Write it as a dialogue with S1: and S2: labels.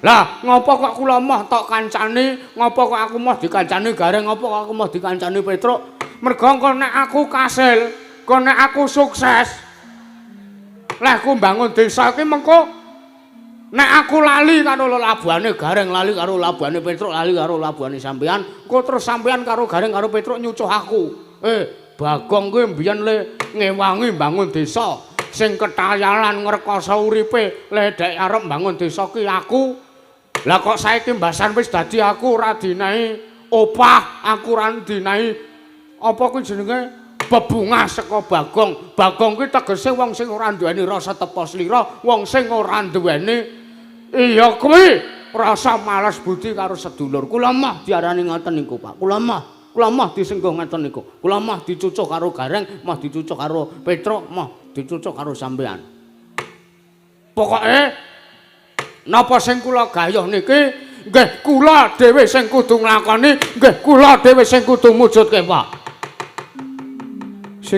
S1: Lah, ngopo kok kula moh tok kancani, ngopo kok aku moh dikancani Gareng, ngopo kok aku moh dikancani Petruk? Mergo engko nek aku kasil, engko nek aku sukses, leh ku mbangun desa iki mengko nek aku lali karo lelabuhane Gareng, lali karo labuhane Petruk, lali karo labuhane sampean, engko terus sampean karo Gareng karo Petruk nyucuh aku. Eh, Bagong kuwi mbiyen le ngewangi mbangun desa, sing ketayalan ngrekoso uripe le dek arep mbangun desa ki aku. Lah kok saiki mbasan wis dadi aku ora dinahi opah, aku ora dinahi apa kuwi jenenge bebungah saka Bagong. Bagong kuwi tegese wong sing ora duweni rasa tepa slira, wong sing ora duweni iya kuwi rasa males budi karo sedulur. Kula mah diarani ngoten niku, Pak. Kula mah disengguh ngoten niku. Kula mah dicucuh karo Gareng, mah dicucuh karo Petruk, mah dicucuh karo sampean. Pokoke napa sing kula gayuh niki nggih kula dhewe sing kudu nglakoni, nggih kula dhewe sing kudu mujudke, Pak.